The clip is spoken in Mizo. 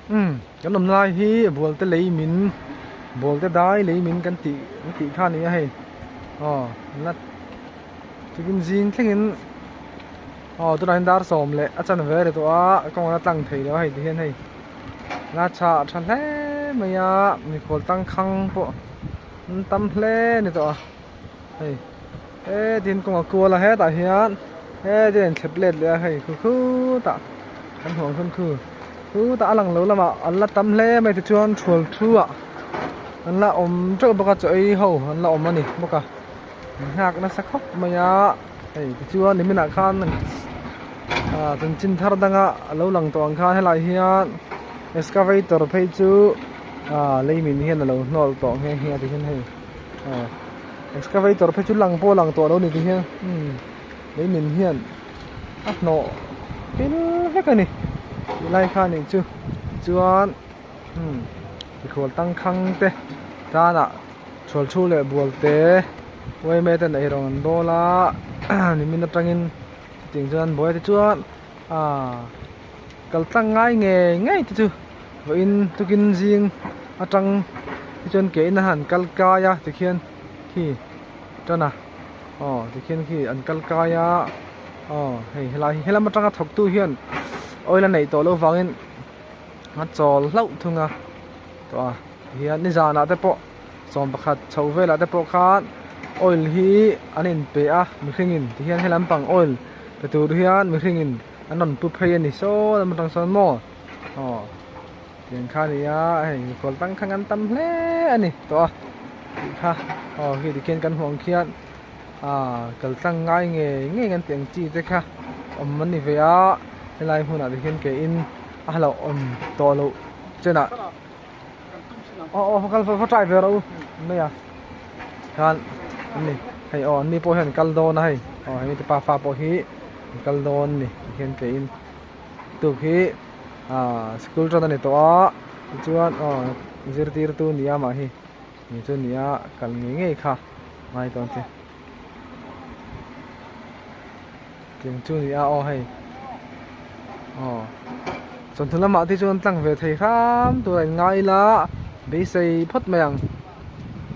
Umm kan awm lai hi bualte lei min bualte dai lei min kan tih kan tih kha a ni a hei aw la tukin zing thlengin aw tunah hian dar sawm leh a chanve a ri tawh a kawng a la tlang thei lo a hei ti hian hei la chhah tha hle mai a mikhual tangkhang pawh an tam hle a ni tawh a hei hetin kawng a kual a hetah hian hetin a inthlep let leh a hei khu khutah kan hmuh ang khan khu khutah a lang lo lamah an la tam hle mai tichuan thual thu ah an la awm teuh bawk a chaw ei ho an la awm a ni bawk a an nghak nasa khawp mai a hei tichuan niminah khan ah chanchin thar danga a lo lang tawh ang khan helai hian excavator phei chu ah leimin hian a lo hnawl tawh nghe nghe a tikhian hei aw. Excavator phei chu lang pawh a lang tawh lo ni ti hian umm leimin hian a hnawh pil vek a ni tih lai kha anih chu chuan umm mikhual tangkhang te tanah chhual thu leh bual te uaime ten eirawng an bawl a nimin atangin chutiang chuan an buai a tichuan aaa kal tlang ngai ngei ngei te chu vawiin tukin zing atang tichuan ke in a han kal kai a tikhian khi tan a aw tikhian khi an kal kai a aw hei helai hi helam atanga thawk tu hian oil a neih tawh loh vangin a chawl hlauh thung a tawh a tihian nizanah te pawh sawmpakhat chho velah te pawh khan oil hi an inpe a mihringin tihian helam pang oil pe tur hian mihringin an rawn pu phei a ni saw lam atang sawn maw aw tiang kha a ni a hei mikhual tang kha an tam hle a ni tawh a tih kha aw khi tikhian kan hmuh ang khian ah kal tlang ngai ngei ngei kan tih ang chi te kha awm an ni ve a helai hmunah te hian ke in a hlauhawm tawh loh chenah aw aw kal va try ve rawh u mai a khan ani hei aw anni pawh hian an kal dawn a hei aw hemi te pafa pawh hi an kal dawn a ni tikhian ke in tuk hi ah sikul tan a ni tawh a tichuan aw zirtirtu ni a mah hi ni chu ni a kal ngei ngei kha ngai tawn che tiang chu ni a aw hei aw chawhnu lamah te chuan tlang ve thei hram tur a in ngai ila beisei phawt mai ang.